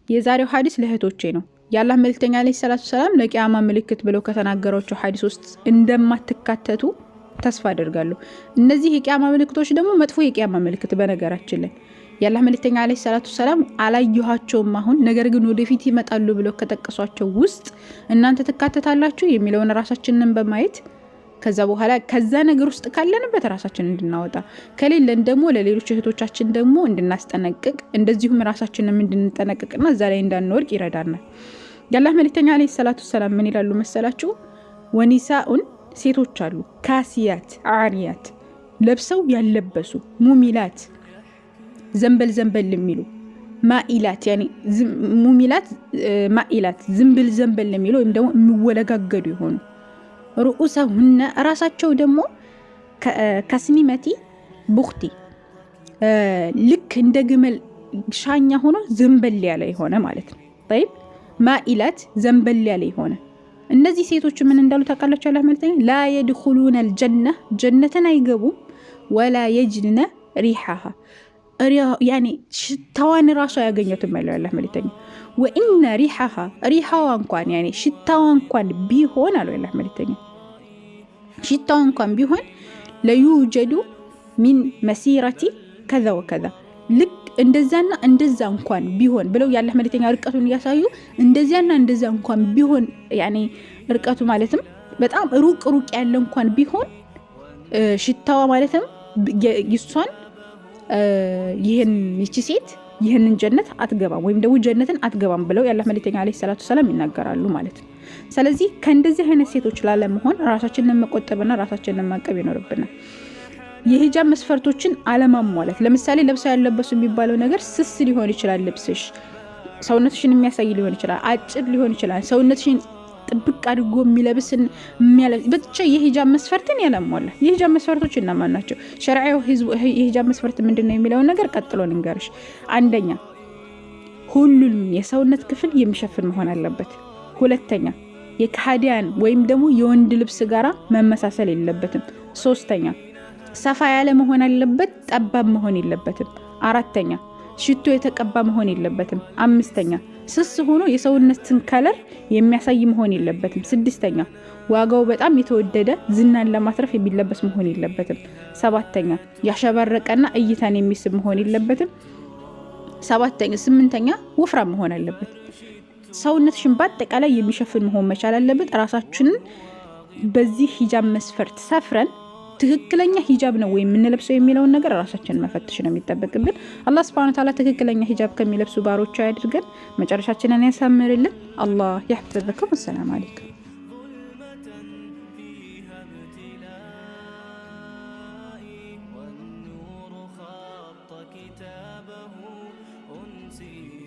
የዛሬው ሀዲስ ለእህቶቼ ነው። የአላህ መልክተኛ ዓለይሂ ሰላቱ ሰላም ለቂያማ ምልክት ብለው ከተናገሯቸው ሀዲስ ውስጥ እንደማትካተቱ ተስፋ አደርጋለሁ። እነዚህ የቂያማ ምልክቶች ደግሞ መጥፎ የቂያማ ምልክት፣ በነገራችን ላይ የአላህ መልክተኛ ዓለይሂ ሰላቱ ሰላም አላየኋቸውም አሁን፣ ነገር ግን ወደፊት ይመጣሉ ብለው ከጠቀሷቸው ውስጥ እናንተ ትካተታላችሁ የሚለውን ራሳችንን በማየት፣ ከዛ በኋላ ከዛ ነገር ውስጥ ካለንበት ራሳችንን እንድናወጣ፣ ከሌለን ደግሞ ለሌሎች እህቶቻችን ደግሞ እንድናስጠነቅቅ፣ እንደዚሁም ራሳችንም እንድንጠነቅቅና እዛ ላይ እንዳንወድቅ ይረዳናል። የአላህ መልክተኛ ዓለይሂ ሰላቱ ሰላም ምን ይላሉ መሰላችሁ? ونساء ሴቶች አሉ፣ كاسيات عاريات ለብሰው ያለበሱ፣ مميلات ዘንበል ዘንበል የሚሉ፣ مائلات يعني مميلات مائلات ዝንብል ዘንበል የሚሉ ወይም ደግሞ የሚወለጋገዱ የሆኑ፣ رءوسهن ራሳቸው ደግሞ كأسنمة البخت ልክ እንደ ግመል ሻኛ ሆኖ ዘንበል ያለ የሆነ ማለት ነው። طيب مائلات ዘንበል ያለ የሆነ እነዚህ ሴቶች ምን እንዳሉ ታውቃላችሁ? አላህ መልክተኛ لا يدخلن الجنة ጀነትን አይገቡም፣ ولا يجدن ريحها يعني ሽታዋን ራሱ አያገኙትም ያለው ያላህ መልክተኛ። وإن ريحها ሪሓዋ እንኳን يعني ሽታዋ እንኳን ቢሆን አለው ያላህ መልክተኛ፣ ሽታዋ እንኳን ቢሆን ليوجد من مسيرة كذا وكذا ልክ እንደዛና እንደዛ እንኳን ቢሆን ብለው ያላህ መልክተኛ ርቀቱን እያሳዩ፣ እንደዚያና እንደዛ እንኳን ቢሆን يعني ርቀቱ ማለትም በጣም ሩቅ ሩቅ ያለ እንኳን ቢሆን ሽታዋ ማለትም ይሷን ይህን ይቺ ሴት ይህንን ጀነት አትገባም ወይም ደግሞ ጀነትን አትገባም ብለው የአላህ መልክተኛ ዓለይሂ ሰላቱ ሰላም ይናገራሉ ማለት ነው። ስለዚህ ከእንደዚህ አይነት ሴቶች ላለመሆን ራሳችንን መቆጠብና ራሳችንን ማቀብ ይኖርብናል። የሂጃብ መስፈርቶችን አለማሟላት፣ ለምሳሌ ለብሰው ያለበሱ የሚባለው ነገር ስስ ሊሆን ይችላል፣ ልብስሽ ሰውነትሽን የሚያሳይ ሊሆን ይችላል፣ አጭር ሊሆን ይችላል፣ ሰውነትሽን ጥብቅ አድርጎ የሚለብስን ብቻ የሂጃብ መስፈርትን ያላሟላ። የሂጃብ መስፈርቶች እነማን ናቸው? ሸርዓዊ የሂጃብ መስፈርት ምንድን ነው የሚለውን ነገር ቀጥሎ ልንገርሽ። አንደኛ፣ ሁሉንም የሰውነት ክፍል የሚሸፍን መሆን አለበት። ሁለተኛ፣ የካህዲያን ወይም ደግሞ የወንድ ልብስ ጋራ መመሳሰል የለበትም። ሶስተኛ፣ ሰፋ ያለ መሆን አለበት፣ ጠባብ መሆን የለበትም። አራተኛ፣ ሽቶ የተቀባ መሆን የለበትም። አምስተኛ፣ ስስ ሆኖ የሰውነትን color የሚያሳይ መሆን የለበትም። ስድስተኛ፣ ዋጋው በጣም የተወደደ ዝናን ለማትረፍ የሚለበስ መሆን የለበትም። ሰባተኛ፣ ያሸበረቀና እይታን የሚስብ መሆን የለበትም። ሰባተኛ ስምንተኛ፣ ወፍራም መሆን አለበት። ሰውነትሽን በአጠቃላይ የሚሸፍን መሆን መቻል አለበት። ራሳችንን በዚህ ሂጃብ መስፈርት ሰፍረን ትክክለኛ ሂጃብ ነው ወይ የምንለብሰው የሚለውን ነገር ራሳችንን መፈተሽ ነው የሚጠበቅብን። አላህ ስብሐነ ወተዓላ ትክክለኛ ሂጃብ ከሚለብሱ ባሮቹ ያድርገን፣ መጨረሻችንን ያሳምርልን። አላህ ያሕፍዝኩም። አሰላሙ አለይኩም። فيها ابتلائي والنور خط كتابه أنسي.